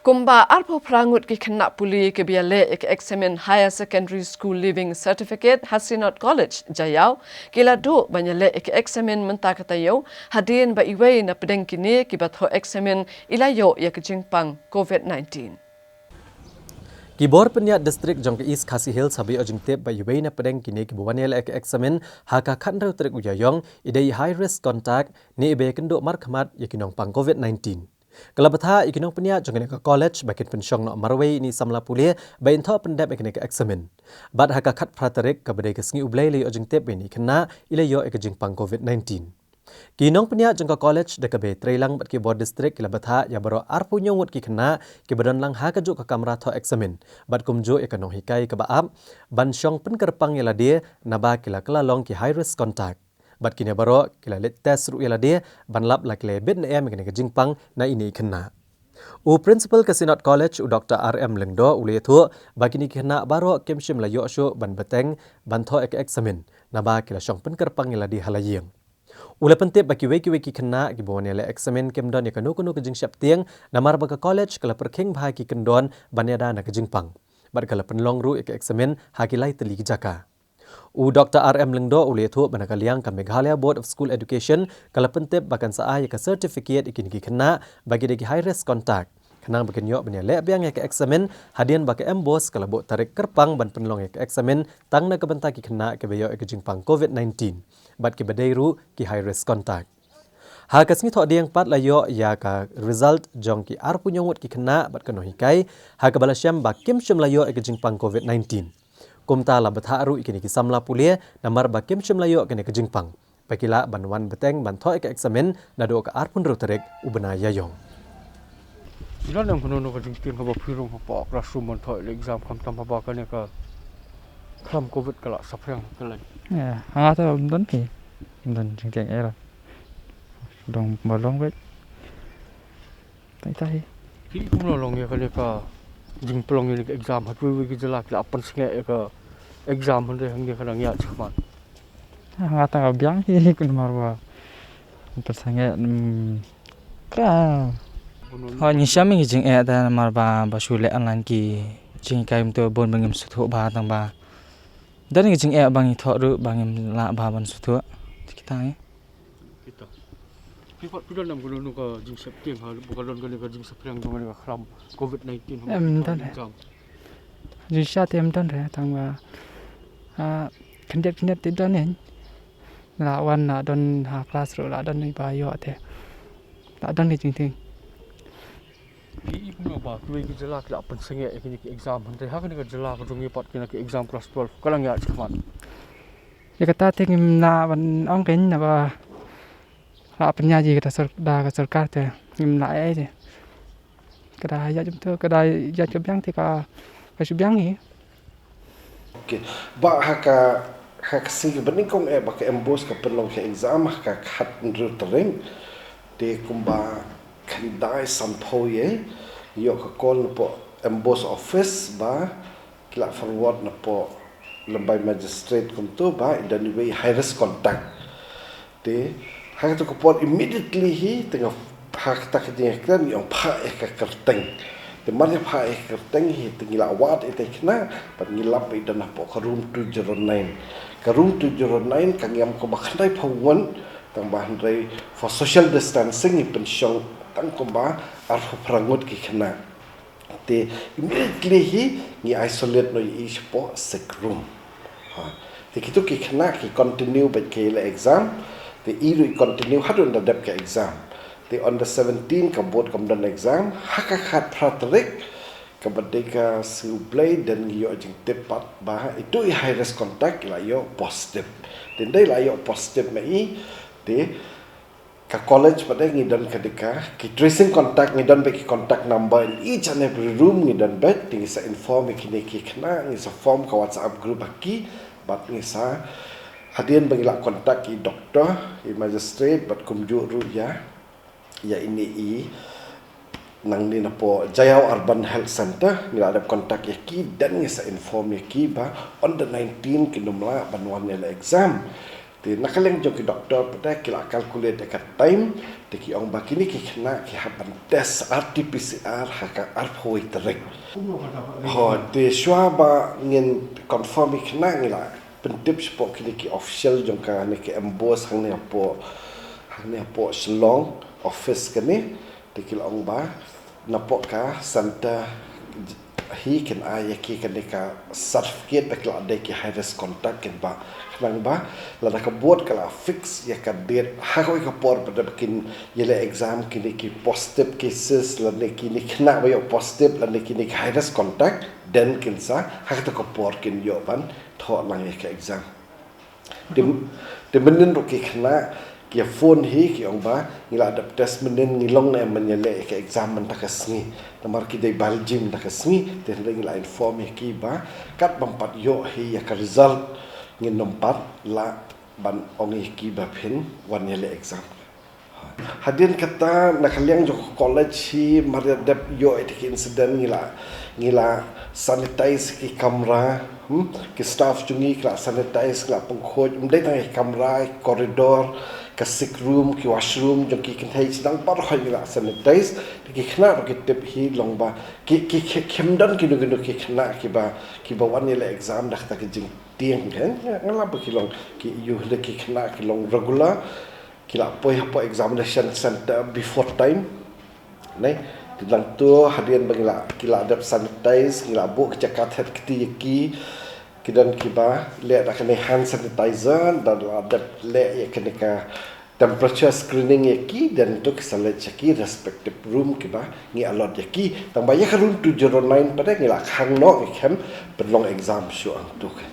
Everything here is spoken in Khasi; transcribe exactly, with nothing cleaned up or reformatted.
Kumba arphew phra ngut ki khynnah pule kiba ïaleh ïa ka eksamin Higher Secondary School Leaving Certificate ha Synod College, Jaiaw, ki la duh ban ïaleh ïa ka eksamin mynta ka taïew, hadien ba iwei na pdeng kine kiba thoh eksamin i la ïoh ïa ka jingpang COVID nineteen. Ki bor pynïaid district jong ka East Khasi Hills haba ïoh jingtip ba iwei na pdeng kine kiba wan ïaleh ïa ka eksamin ha ka khathynriew tarik u Ïaïong i dei high risk contact ne iba ïakynduh markhmat ïa ki nongpang COVID nineteen. Ka la bthah ïa ki nongpynïaid jong kane ka college ba kin pynshong noh marwei ïa ine i samla pule ba in thoh pyndep ïa kane ka eksamin. Bad ha ka khatphra tarik kaba dei ka sngi U Blei la ïoh jingtip ba ine i khynnah i la ïoh ïa ka jingpang COVID nineteen. Ki nongpynïaid jong ka college da kaba ïatreilang bad ki bor district ki la bthah ïa baroh arphew hynñiew ngut ki khynnah kiba don lang ha kajuh ka kamra thoh eksamin bad kumjuh ïa ka nonghikai kaba ap ban shong pynkyrpang ïa lade naba ki la kylla long ki high risk contact. Bad kine baroh ki la leit test ruh ïa lade ban lap la ki la bit ne em ïa kane ka jingpang na ine i khynnah. U Principal ka Synod College, u Doctor R M Lyngdoh, u la ïathuh ba kine ki khynnah baroh kim shym la ïoh shuh ban bteng ban thoh ïa ka eksamin naba ki la shong pynkyrpang ïa lade ha la ïing. U la pyntip ba kiwei kiwei ki khynnah kiba wan ïaleh eksamin kim don ïa kano kano ka jingsheptieng namar ba ka college ka la pyrkhing bha ïa ki kyndon ban ïada na ka jingpang bad ka la pynlong ruh ïa ka eksamin ha ki lai tylli ki jaka. U Doctor R M Lyngdoh u la ïathuh ba na ka liang ka Meghalaya Board of School Education ka la pyntip ba kan sa ai ïa ka certificate ïa kine ki khynnah ba ki dei ki high risk contact khnang ba kin ïoh ban ïaleh biang ïa ka eksamin hadien ba ka MBOSE ka la buh tarik kyrpang ban pynlong ïa ka eksamin tang na ka bynta ki khynnah kiba ïoh ïa ka jingpang COVID nineteen bad kiba dei ruh ki high risk contact. Ha ka sngi Thohdieng pat la ïoh ïa ka result jong ki arphew hynñiew ngut ki khynnah bad ka nonghikai ha kaba la shem ba kim shym la ïoh ïa ka jingpang COVID nineteen. Kumta la bthah ruh ïa kine ki samla pule namar ba kim shym la ïoh kane ka jingpang ba ki lah ban wan bteng ban thoh ïa ka eksamin naduh ka arphew hynriew tarik u bnai Ïaïong. Ila nang kano no ka jingtieng haba phi rung hapoh classroom ban thoh ïa ka exam khamtam haba kane ka khlam COVID ka la saphriang ka lei. Ya, hanga ta ym don phi. Ym don jingtieng era. Dong ba long beit. Tai tai. Ki kumno long ïa kane ka jingpynlong ïa ka exam ha kiwei kiwei ki jylla ki la pynsngewbha ïa ka exam hynrei hangne ka dang ïaid shakhmat. Nga tang ka biang hi kun mar ba pynsngewbha, mm, ka. Kumno. Ha ngi shem ki jingeh da namar ba ba shu leh online ki jinghikai kumto bun ba ngim sngewthuh bha tang ba. Don ki jingeh ba ngi thoh ruh ba ngim lah bha ban sngewthuh. Kita hi. Kita. Phi pat phi don em kano kano ka jingsheptieng ha ba ka don kane ka jingsaphriang jong kane ka khlam COVID nineteen ha. Em, don. Exam. Jingshisha te em don re tang ba, ah, khyndiat khyndiat te don ne. La wan la don ha class ruh la don ne ba ïoh te. La don ne jingtieng. Ki i kumno ba kiwei ki jylla ki la pynsngewbha ïa kine ki exam hynrei ha kane ka jylla ka jong ngi pat kine ki exam class twelve ka la ngi ïa shikmat. Ïa kata te ngim lah ban ong kein naba la pynïaid ïa kata sor-, da ka sorkar te ngim lah ei ei te. Ka da ïaid jong te, ka da ïaid ka biang te ka, ka shu biang hi. Okay. Ba ha ka, ha ka sngi kaba nyngkong eh ba ka MBOSE ka pynlong ka exam ha ka khathynriew tarik. Te kumba khyndai sanphew ïa, ïoh ka call napoh MBOSE office ba ki la forward napoh lymbai magistrate kumto ba i don iwei high risk contact. Te ha kata ka por immediately hi te nga ha kata ka jingkren ngi ong phah ïa ka kyrteng. Te mar ïa phah ïa ka kyrteng hi te ngi la wad ïa te khynnah bad ngi lap ba i don hapoh ka room two zero nine. Ka room two zero nine ka ngiam kumba khyndaiphew ngut tang ba hynrei for social distancing ngi pynshong tang kumba arphew phra ngut ki khynnah. Te immediately hi ngi isolate noh ïa i shapoh sick room. Ha. Te kito ki khynnah ki continue bad ki leh exam. Te i ruh i continue haduh ynda dep ka exam. Te on the seventeen ka board kam don exam. Ha ka khatphra tarik kaba dei ka sngi U Blei don ngi ïoh jingtip pat ba ito i high risk contact i la ïoh positive. Te ynda i la ïoh positive ma i te ka college pat de ngi don ka dei ka, ki tracing contact ngi don bad ki contact number in each and every room ngi don bad, te ngi sa inform ïa kine ki khynnah, ngi sa form ka WhatsApp group ha ki, bad ngi sa hadien ba ngi la contact ïa i doctor, ïa i magistrate, bad kumjuh ruh ïa, ïa ine i nangne napoh Jaiaw Urban Health Centre, ngi la dep contact ïa ki, then ngi sa inform ïa ki ba on the nineteen kin ym lah ban wan ïaleh exam. Te na ka liang jong ki doktor pat ki la calculate ïa ka time, te ki ong ba kine ki khynnah ki hap ban test R T P C R ha ka arphew wei tarik. Hooid, te shuwa ba ngin confirm ïa ki khynnah ngi la pyntip shapoh kine ki official jong kane ka MBOSE hangne hapoh, hangne hapoh Shillong office kane, te ki la ong ba napoh ka center hi kin ai ïa ki kane ka certificate ba ki la dei ki high risk contact, kin ba khnang ba lada ka board ka la fix ïa ka date ha kawei ka por ba da kin ïaleh exam kine ki positive cases lane kine ki khynnah ba ïoh positive lane kine ki high risk contact, then kin sa ha kata ka por kin ïoh ban thoh lang ïa ka exam. Te, te mynnin ruh ki khynnah ki phone hi ki ong ba ngi la dep test mynnin, ngi long ne em ban ïaleh ïa ka exam mynta ka sngi. Namar ki dei biology mynta ka sngi, te hynrei ngi la inform ïa ki ba katba ym pat ïoh hi ïa ka result ngin ym pat lah ban ong ïa ki ba phin wan ïaleh exam. Hadien kata na ka liang jong ka college hi mar ïa dep ïoh ïa ki incident ngi la, ngi la sanitize ki kamra, hmm? Ki staff jong ngi ki la sanitize, ki la pynkhuid, ym dei tang ki kamra, ki corridor, ka sick room, ki washroom jong ki kynthei, sdang baroh ngi la sanitize. Te ki khynnah ruh ki tip hi long ba ki, ki, ki, kim don kino kino ki khynnah kiba, kiba wan ïaleh exam da kata ka jingtieng, kan? Nga la ba ki long ki ïoh da ki khynnah ki long regular, ki la poi hapoh examination center before time. Ne, te nangta hadien ba ngi la, ki la dep sanitize, ngi la buh ki jaka thet kti ïa ki, ki don kiba leh da kane hand sanitizer, da la dep leh ïa kane ka temperature screening ïa ki, then to ki sa leit sha ki respective room kiba ngi allot ïa ki. Tang ba ïa ka room two zero nine pat ngi la khang noh, ngi khlem pynlong exam shuh hangto, kan.